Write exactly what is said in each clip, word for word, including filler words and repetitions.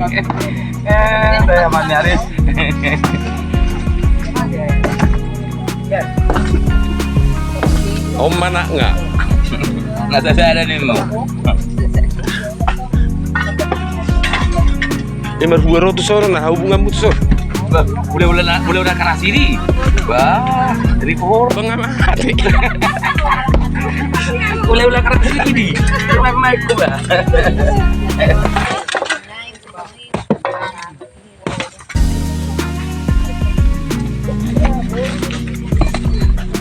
Eh, saya mani Aris. Om mana nga? Nga saya ada ni mo. Lima dua ratus orang na hubungan putus, oh. Bah, boleh, boleh na, boleh udah keras ini. Bah, dari pohon. Bang, apa hati? Boleh udah keras ini. Main-main gua.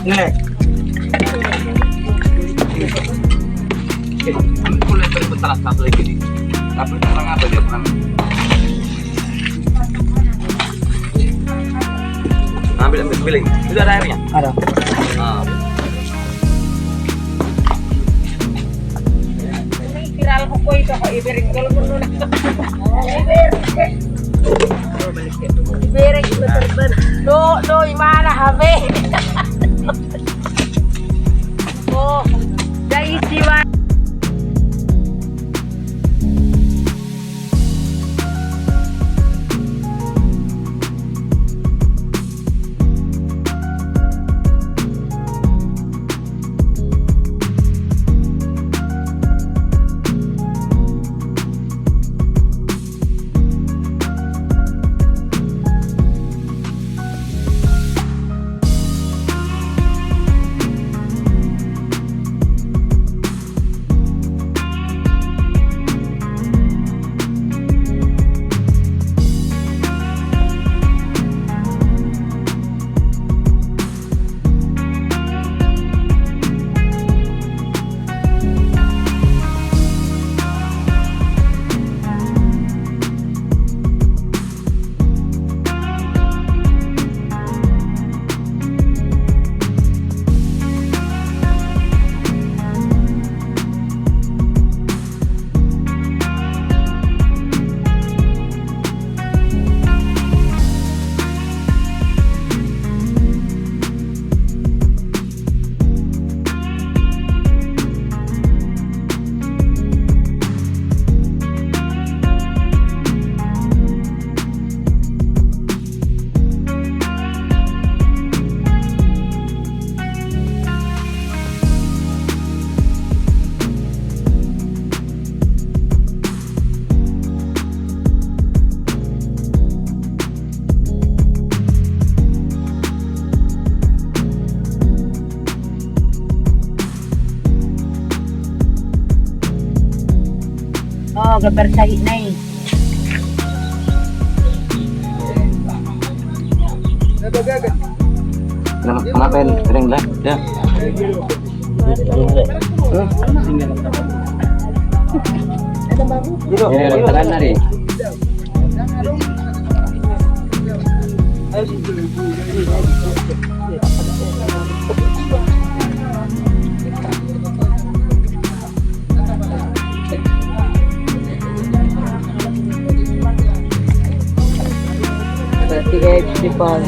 Nih. Ini boleh beri petara satu lagi nih. Tapi kurang apa dia, kurang? Ambil, ambil, ambil. Itu ada airnya? Ada. Ah. Viral ko ito ko, ibereng ko lo. Ibereng. Ibereng, ibereng. Do, do, imana habe. Oh, dai siwa. Oh, gambar sahitna i. Kenapa, kenapa yang sering lah? Ya. Ini, ini, ini. Thirty-eight people.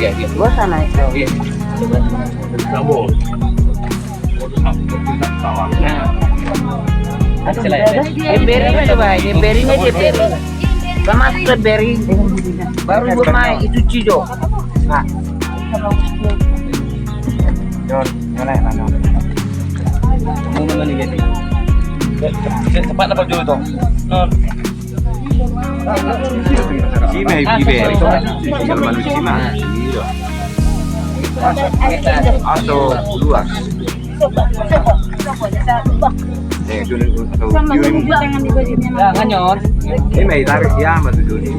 Iya, iya. Gua sana itu. Iya. Coba. Nah. Ada, ada. Emberi coba, emberinya dia beri. Sama sudah beri. Baru gua main itu cido. Nah. Jon, mana ya, mana? Mau mana nih, Gedi? Cepat apa dulu, Tom? Non. Isi mah, isi mah. Tinggal manusia mah. Iya. Aso, luas. Eh, dulu, dulu, dulu. Ya, nganyor. Ini mah tarik ya, Mas, dulu.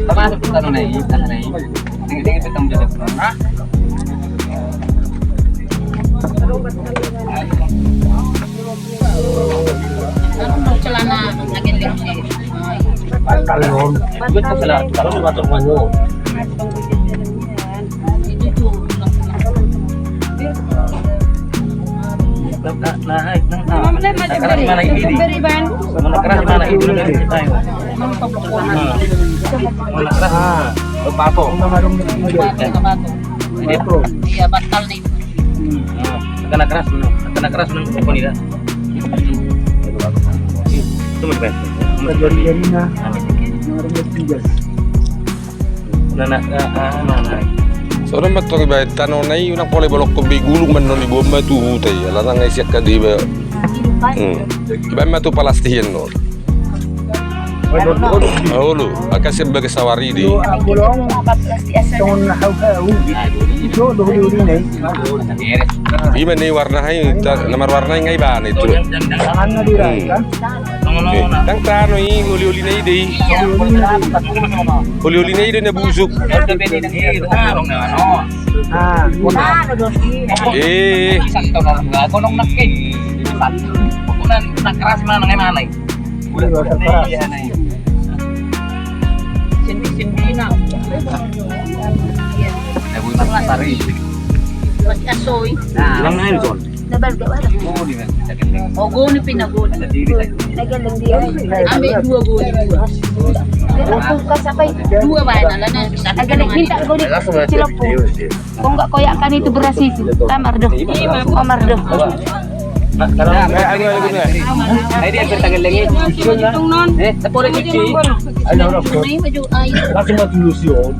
Termasuk ke sana nih, sana nih. Tinggi-tinggi petang jadi. Hah? Celana lagi lagi. Batal, Om. Batal, Om. Batal, Om. Itu tuh. Na, na, na, na, na keras mana ini? Beri ban. Mana keras mana ini? Mana keras? Ah, apa? Iya, batal nih. Hmm. Kena keras, kena keras, kena keras. Itu mau dibayar. Kejadian ini, nah. Nah, nah, nah, nah, nah. Songon ma tor dibaen tanona i, unang pola dibolongkon be i, gulung ma annon, diboan ma tu huta i, ala nang sian kade i ba. Hmm. Dibaen ma tu palastik i annon. Olo, angka sian bagas sawari do i. Ima na i warna i, na marwarna i nga ibana i tu. Ndang tano i, oliolina i do i. Oliolina i do na busuk. Eh. Sendi-sendi na. Masih asoi. Nah, bilang aja, Son. Ogo ni pina goni. Ambil dua goni, dua. Dua bae na, lana. Agak minta goni cilok. Kok nggak koyakkan itu beras itu? Tamar do. Tamar do. Nah, kalau nah, anu, anu, anu. Nah, ini hampir tanggal lagi. Eh, tak boleh cuci. Ayo, langsung mati dulu sih, Om.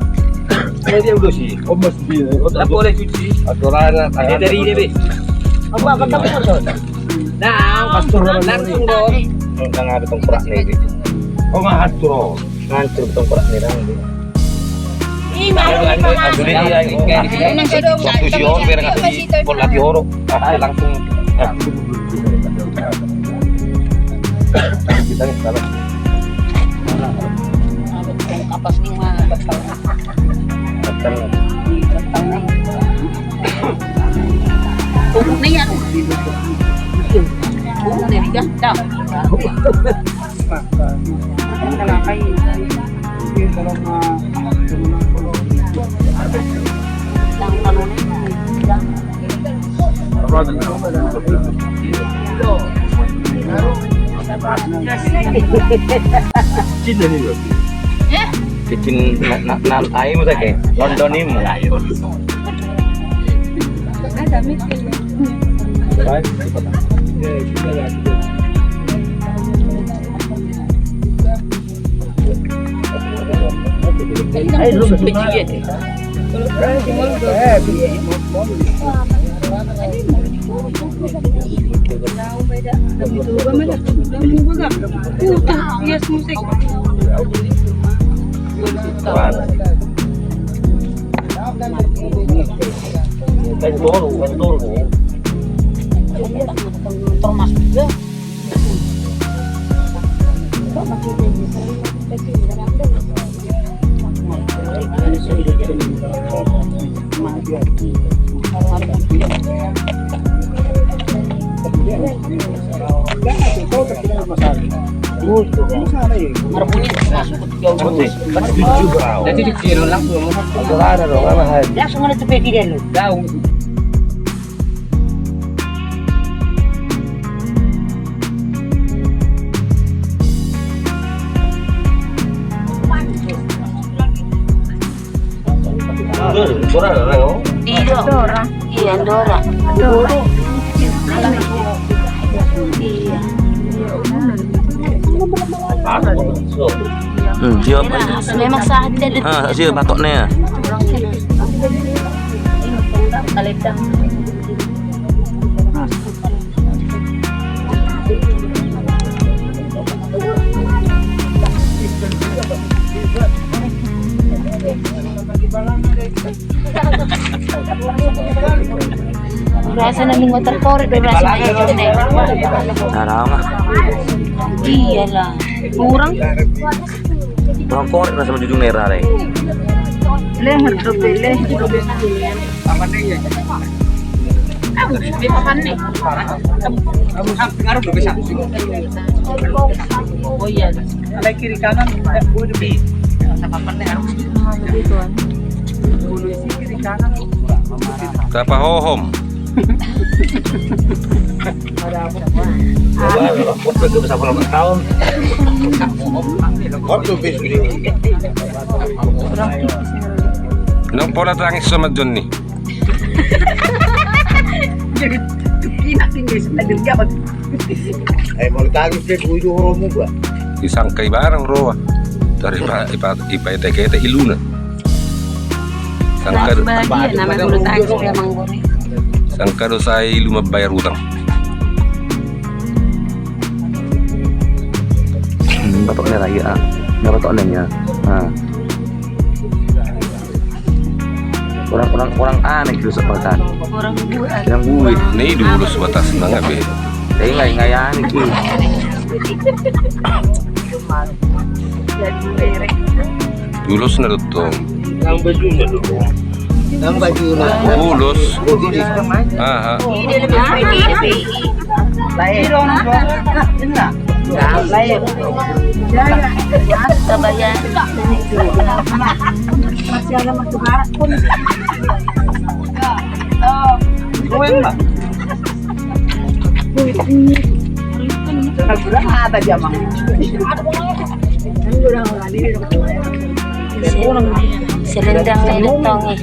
Ini dia udah sih. Om, Mas, dia. Tak boleh cuci. Aturan, eh, dari ini, Be. Apa, apa, apa, apa? Nah, langsung, langsung dong. Nang ada tongkrak nih, Be. Oh, nggak atur. Ngantur tongkrak nih, Bang. Waktu si Om bereng di bola di horo, ah, langsung. Kita nih, salah. Kapas nih, mah, betul. Betul. Betul nih. Urut nih, ya. Urut nih, ya. Dah. Cina ni, Bro. Cina na, na, na, ai mu sake, London i mu. Langsung ada tu peti dia lu. Daun. Andorra. Iya, Andorra. Iya. Hmm, siap. Memang saat dia. Ah, siap, patoknya. Rasa na lingua terkorek do rasa na itu ne. Nah, nah, nah. Iyalah. Kurang. Kurang korek rasa na jujung merah deh. Leher do pe, leher do pe. Apa nih ya? Apa nih? Oh iya. Alai kiri kanan, eh, gue di. Apa nih harus? Kiri kanan. Tapahohom. Nang pola tangis sama Jonni. Jadi tukina tinggal setelah dia. Eh, mau tangis dia, gue itu orang muda. Disangka i barang roa. Tari ipa, ipa, ipa ete-ete iluna. Sangka do, bahagia nama bulu tangkis memang boleh. Sangka do sai ilu mambayar utang. Hmm, bapak ni lagi, ah. Nggak bapak ni ya. Ah. Orang, orang, orang aneh gitu seperti. Orang gue. Orang gue. Ini dulu sebatas nang apa? Ingai, ingai aneh gitu. Ulos na do tong. Nang bajuna do. Nang bajuna. Ulos. Aha. Selendang ni do tong i.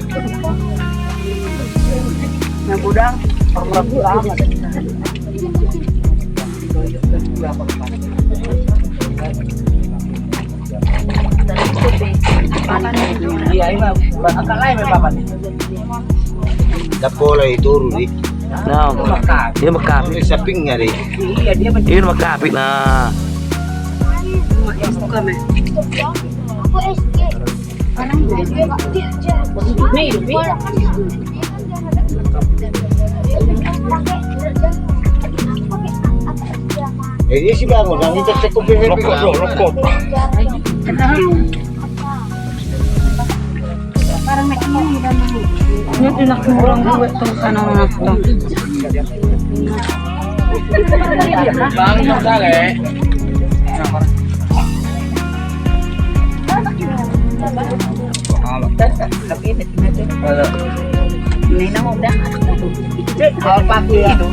Iya, ini mah agak lain memang, Pak, nih. Dapola itu, Rudi. Nah, dia mekapit. Ini sampingnya, deh. Iya, dia mekapit, nah. Aku S D. Eh, dia si bangun, nanti cek, cek kupingnya. Lokot, lokot. Ini enak kurang gue tuh, kanan anak tuh. Ini nang udah. Kalau pakai itu,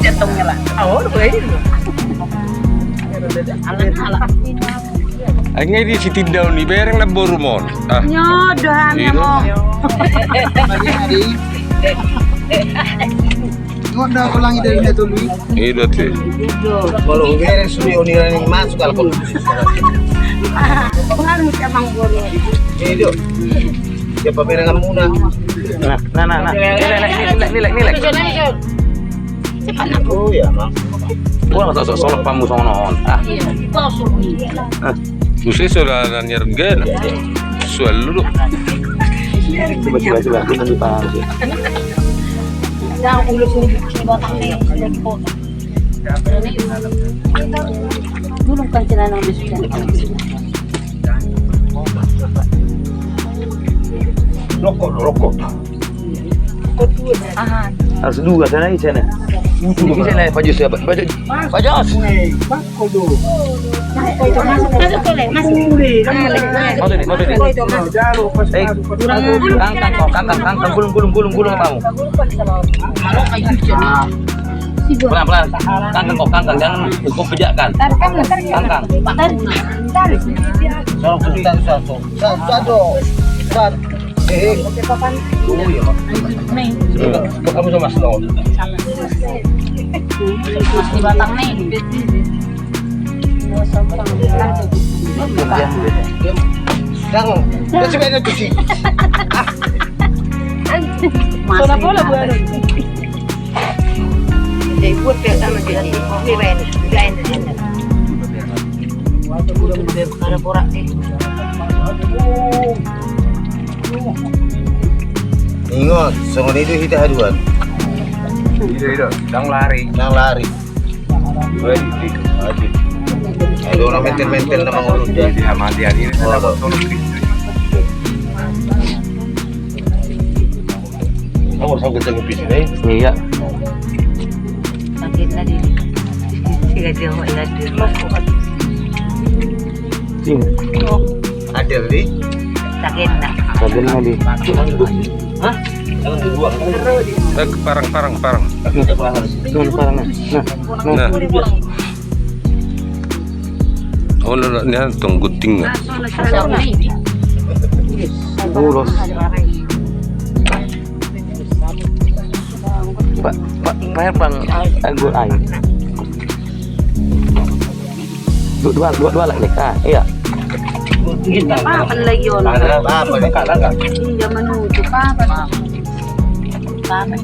jantungnya lah. Oh, udah itu. Alang-alang. Ai nga i di sitindaon i bereng na boru mon. Ah. Nyodohan ya mo. Ngot da ulangi dari dia tolu i. Iya, dot i. Kalau bereng sudah, oni rani masuk kalau. Pengaruh sama boru. Iya, dot. Siapa bereng muna? Nah, nah, nah, nah. Nilai, nilai, nilai, nilai. Oh iya, Mang. Gua nggak tahu, solok pamu sono. Ah. Iya, solok. Ah. Muse sudah naniar gen. Sual dulu. Coba, coba, coba. Ini di tangan sih. Yang ulos ini, ini batangnya, ini dipotong. Dulu kan celana habis. Rokok, rokok. Aha. Harus dua sana, di sana. Di sana, Pak Jos, ya, Pak. Pak Jos. Pak Jos. Masuk, masuk, masuk. Masuk, masuk. Masuk, masuk. Eh, kangkang kau, kangkang, kangkang, gulung, gulung, gulung, gulung, kamu. Pelan, pelan. Kangkang kau, kangkang, jangan kau pejakkan. Kangkang. Tarik, tarik, tarik. Sorok, sorok, sorok, sorok. Satu, satu. Satu. Eh, eh. Oh, iya, Pak. Nih. Kamu sama Snow. Masih batang nih. Yang, yang sebenarnya tuh sih. Sono pola buat. Jadi buat kayak sama jadi. Ini lain, lain, lain. Ada borak nih. Ingot, songon i do hita haduan. Ido, ido, ndang lari. Ndang lari. Weh, di, di. Aduh, na mentel-mentel na mangolu dia. Di Ahmad Yani ini. Oh, ada betul. Kamu sama kita ngopi sini? Iya. Sakit tadi. Tiga jam lagi. Sini. Ada tadi? Sakit nak. Sakit tadi. Hah? Eh, parang, parang, parang. Parang, parang. Nah, nah. Nah. Oh, nah, nah, nah, tong gunting, nah. Ulos. Pak, Pak, Pak, Bang, anggur air. Dua, dua, dua, dua lagi, ah, iya. Papan lagi, ono. Ada apa, ini kalah, kan? Iya, menuju papan. Papan.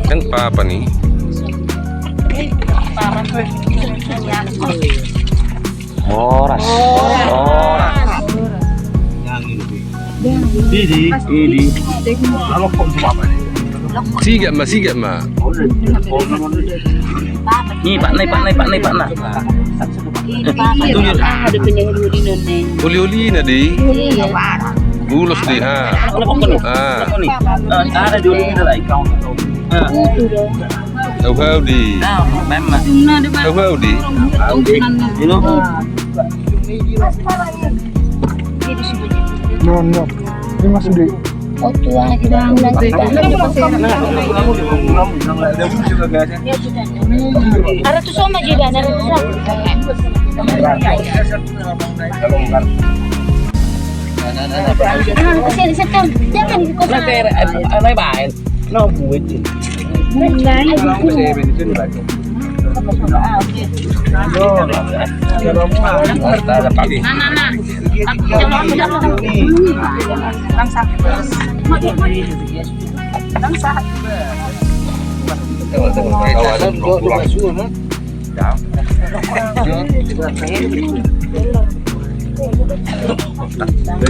Kan papan nih. Papan. Horas. Horas. Idi, idi. Sigat ma, sigat ma. Ni, Pak, ni, Pak, ni, Pak, ni, Pak, na. Uli-ulina di. Ulos di, ha. Ha. Hau-hau di. Hau-hau di. Non, non. Ini Mas Udi. Ada tu sama juga, ada tu sama. Sini, sini, jangan ikut. Nah, buat sih. Nah, nah.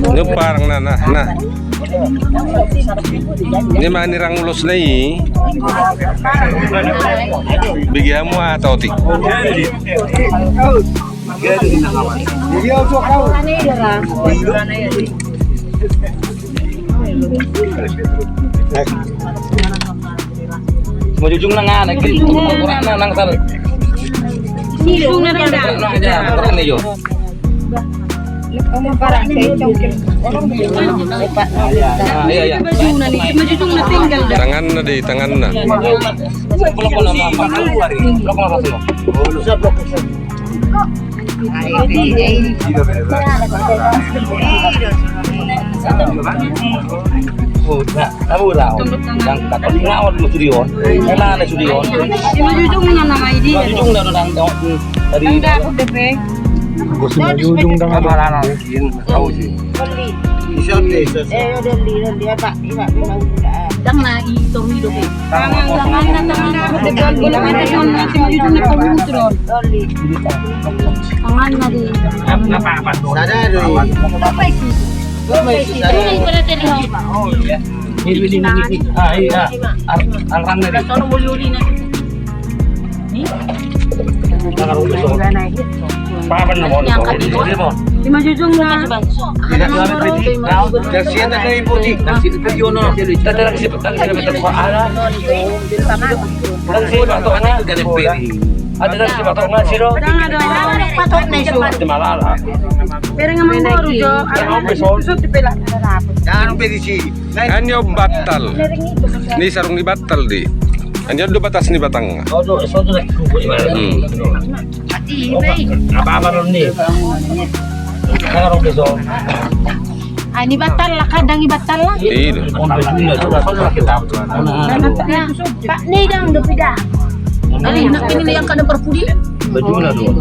Ini parang, nah, nah, nah. Ini ma nirang ulos na i. Bege hamu aha, Toti? Manjujung nang anak, kurang nang sal. Manjujung nang anak. Kurang nang, yo. Ah, iya, iya. Tanganna di, tanganna. Oh, nah, kamu tahu. Yang tak tahu ngawat lu sudion. Emang ada sudion. Manjujung nang anak, Idi. Manjujung nang anak. Tadi. Enggak, aku D P. Bos manjujung nang anak. Tahu sih. Doli. Bisa, bisa. Eh, doli, doli, apa? Iba, iba, udah. Dang na i toru i do. Tangan, tangan, tangan. Doli. Tangan na di. Apa, apa? Sadar, doli. Apa isi? Apa isi? Sadar. Ini pada tadi, ho. Oh, iya. Ini, ini, ini. Ah, iya. Ar-, arang na di. Sono muli-uli na. Papan na, Mon. Di manjujung na. Ada. Ada. Patok na isu. Pereng amang boru jo. Ada. Jangan sampai di sini. Anyo battal. Ni sarung ni battal di. Anyo do batas ni batang. Hmm. Apa-apa ni. Ai ni battal lah, kadang i battal lah. Iya. Pak ni dang do pida. Ai nak ini yang kada perpudi. Baju lah tu.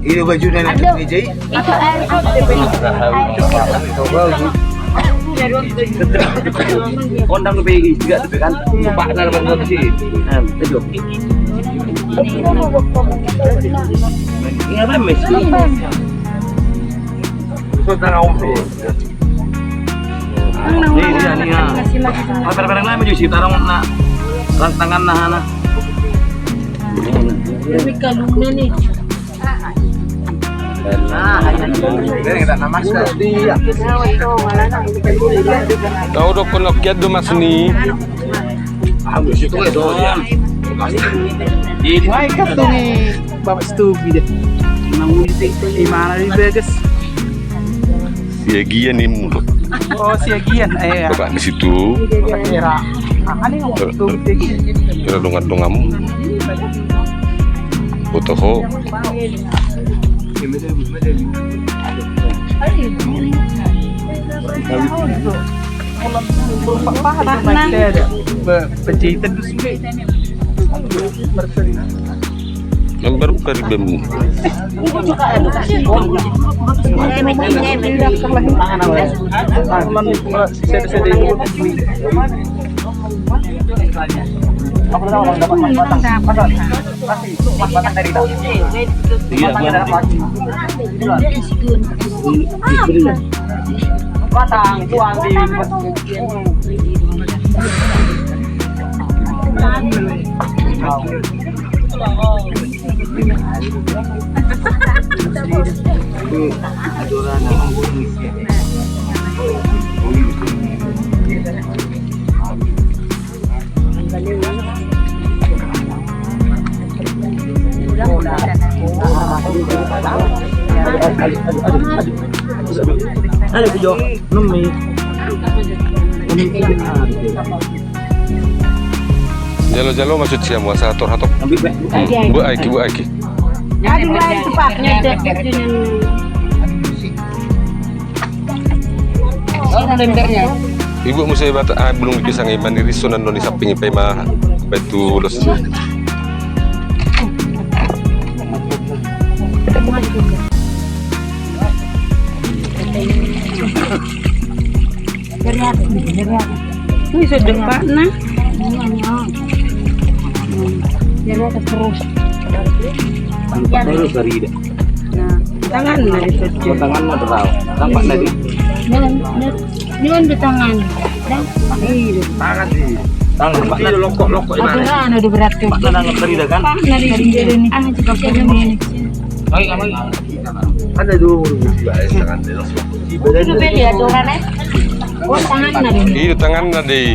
Ini baju dan meja. Itu air apa? Kondang B I juga, tapi kan lupa, ada bantuan sih. Nah, itu. Ini apa, Mes? Saudara Om. Ni, ni, ni. Pareng-pareng lami jo si tarong na. Tangan na, na. Ini kalungnya nih. Tahu dok, kena kiat do mas ni. Wah, ikat tu ni Bapak Stubi deh. Imana di bagas. Siagian ni mulut. Oh, Siagian, eh, ya. Bapak di situ. Era. Ah, ini ngomong tuh, Siagian. Era dongan-donganmu. Foto ho. Yang baru kari bambu. Iya, Bang. Batang, buang di. Jalo-jalo maksud siamu asa atur hatop. Buat aiki, buat aiki. Ibu muse bata, ah, bulung pisang i maniriso nan non i samping i pe ma, batu los. Ini sedang pak nah. Terus. Terus dari ida. Nah, tangan na di situ. Oh, tangan na di rawa. Tampak na di. Ini kan di tangan. Tangan di. Tangan, Pak. Lokok, lokok. Ada na di berat tu. Pak, na di sini. Ah, cakap ini. Baik, aman. Ada dua. Itu beli ya, dua na. Oh, tangan na di. Iya, tangan na di.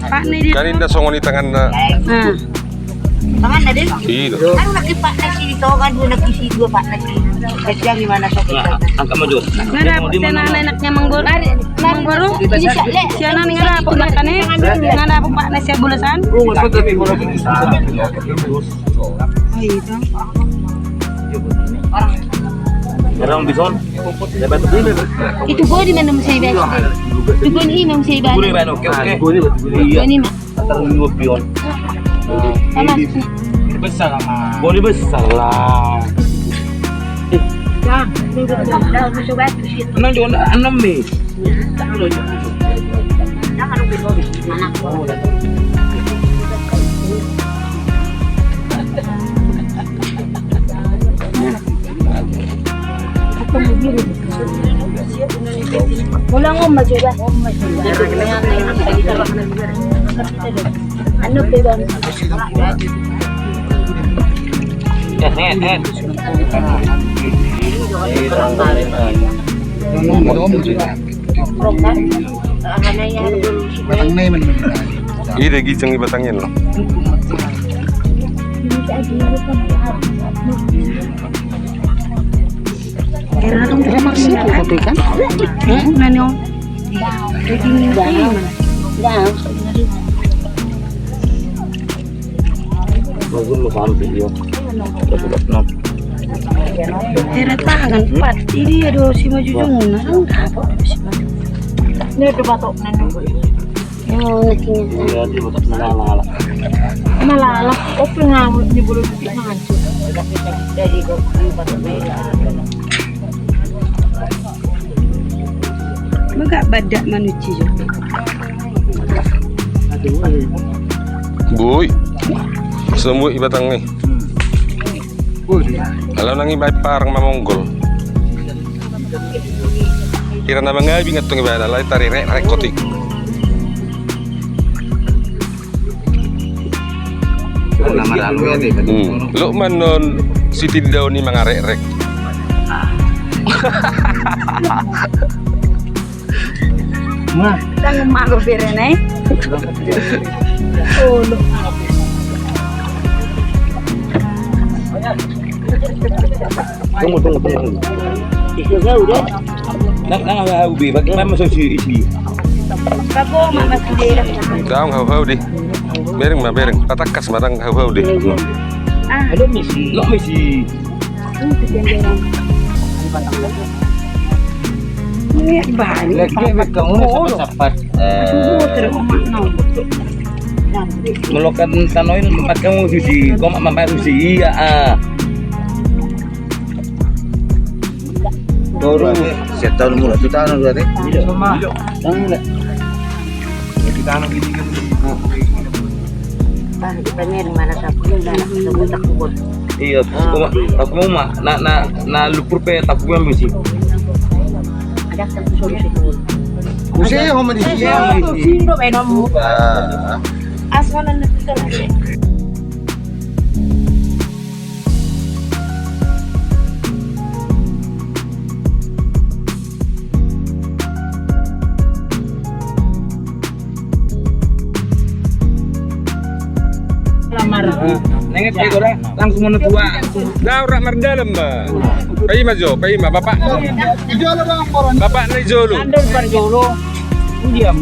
Pak, na di. Kan inda songon i tangan na. Nah. Tangan na di. Iya. Kan lagi pak na sini toh kan, dua lagi si dua pak na sini. Kasihan gimana sakit. Nah, angkat maju. Nggak ada apa, anak-anaknya manggor. Manggor. Bisa, Le. Si anak nggak ada apa, anak-anaknya. Nggak ada apa, Pak, nasi bulasan. Oh, itu. Orang bison. Itu gua di mana mesti biasa. Itu gua ini memang saya biasa. Gua ini, oke, oke. Iya. Gua ini mah. Antar dua pion. Sama. Ini besar lah, Mas. Gua ini besar lah. Nah, ini udah, udah, udah, udah, udah. Enam juga, enam nih. Ulang, Om, maju dah. Anu, pegang. Eh, eh, eh. Batang na i, men. Iya, daging gising di batangnya, loh. Kira dong, kira maksud, kata kan? Hah? Nani, Om? Daging na i, men. Bagus lo sampai dia. Sudah, sudah, no. Era tangan, pat, ini ada si maju jungna, apa si maju? Ini ada batok nanu. Oh, nanti. Iya, di batok nanu, ala, ala. Malah, ala, open ngamuk di bulu putih ngancu. Jadi, kok, ini batok merah. Maka badak manuci jo. Boi. Semua i batang ni. Ala nang i bae parang mamonggol. Kira na mangabing antong i bae na lai tari rek rek kotik. Hmm. Lo manon si tindaon i mangarekrek. Nah. Tanggung mago berene. Oh, lo. Tunggu, tunggu, tunggu, tunggu. Itu jauh deh. Ndang hau-hau be, bagaimana masuk si isi? Bago ma masuk be. Ndang hau-hau di. Bereng ma, bereng. Patangkas ma, ndang hau-hau di. Ah. Lok misi. Lok misi. Ini banyak. Lagi dia kamu sapat-sapat. Eh. Molo kan tano i pakai mau susi, kau mak mambayar susi, iya, ah. Tolu. Siap tahu murah tu tano dua teh. Iya. Tano lah. Ya, kita anu gini kan. Ah, kita ni mana sapu ni, dah, dah, dah, dah, dah. Iya, aku mau, aku mau, Mak. Na, na, na lupur pe, tak mau misi. Ada satu solusi tu. Usia yang mau di sini. Sini, sini, sini. Ah. Asal nanti kita lagi. Nenget ego da, langsung manotua. Da ora mardalan ba. Paima jo, paima bapak. Bapak na i jolo. Andal parjolo. Diam.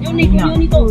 Yuni, yuni tu.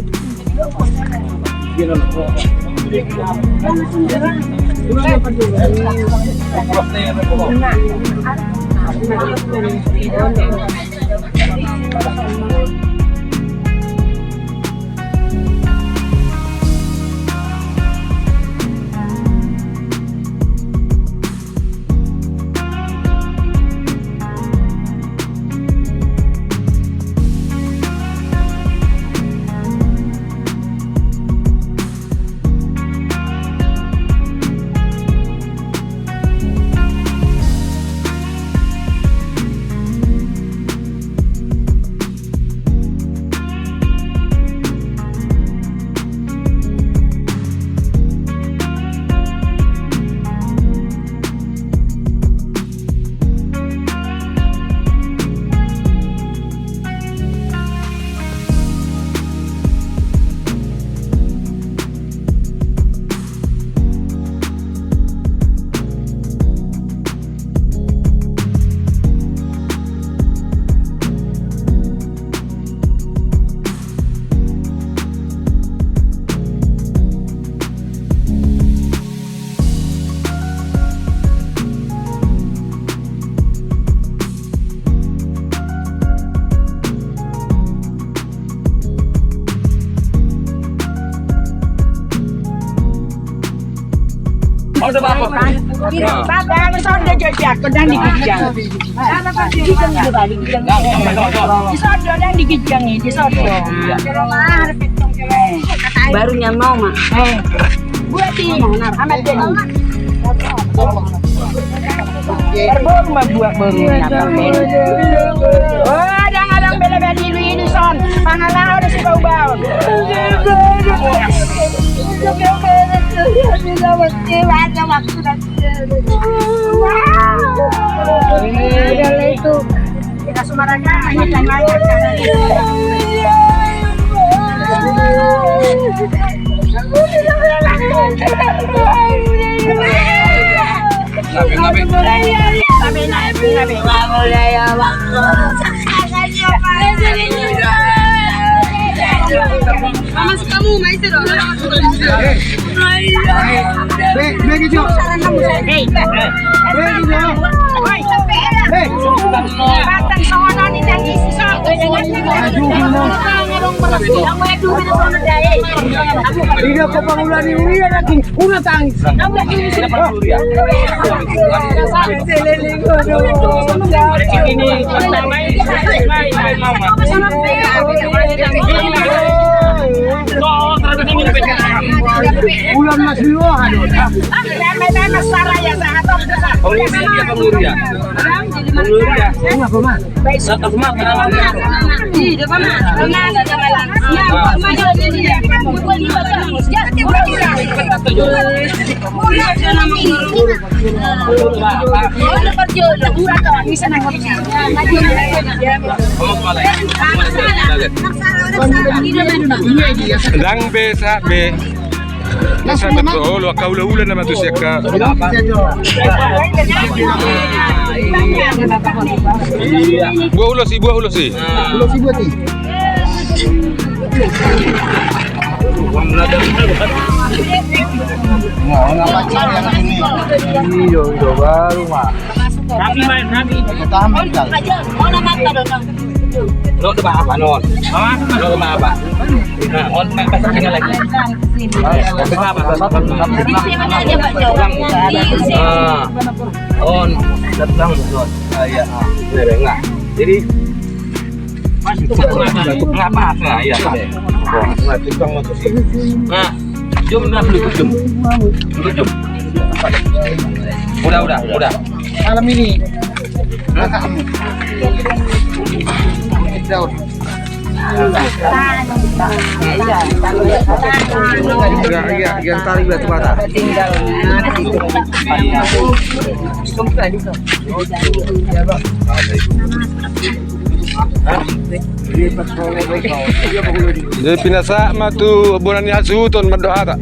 Bapak, bapak, sonde jo, Jack, kau jangan dikejang. Di sodo, ndang dikejang i, di sodo. Baru nyamau ma. Eh. Buat i, amat jadi. Baru ma buat baru. Oh, ndang adong bela-bela ilu-ilu son. Pangalaho do sibau-baon. Be, be, gitu. Be, gitu. Be. Aduh, mana? Tidak kau bangunan ini, ya, lagi. Una tangis. Ulan masih luar. Pengurus dia, pengurus dia. Pengurus dia. Kenapa, Mas? Ndang be, sak be. Langsung memang. Olo, angka ula-ula nama tu siaka. Buah ulos i, buah ulos i. Ulos i buat i. Nah, ngapa cari anak ini? Iyo, iyo, baru, Mak. Rapi, main, rapi. Tahan, mental. Lo tu apa, non? Hah? Lo tu apa? Nah, on, main pasang sini lagi. Apa, apa, apa, apa? Ah, on, datang, on. Ah, iya, ah. Nah, nah. Jadi, ngapa? Nah, iya, Pak. Nah, tukang motor sih. Nah, jom, nah, dulu, jom. Dulu, jom. Udah, udah, udah. Malam ini. Kakakmu. Daun. Iya, iya, yang tarik batu bata. Jadi pinasahat ma tu bona ni hasuhuton mandok hata.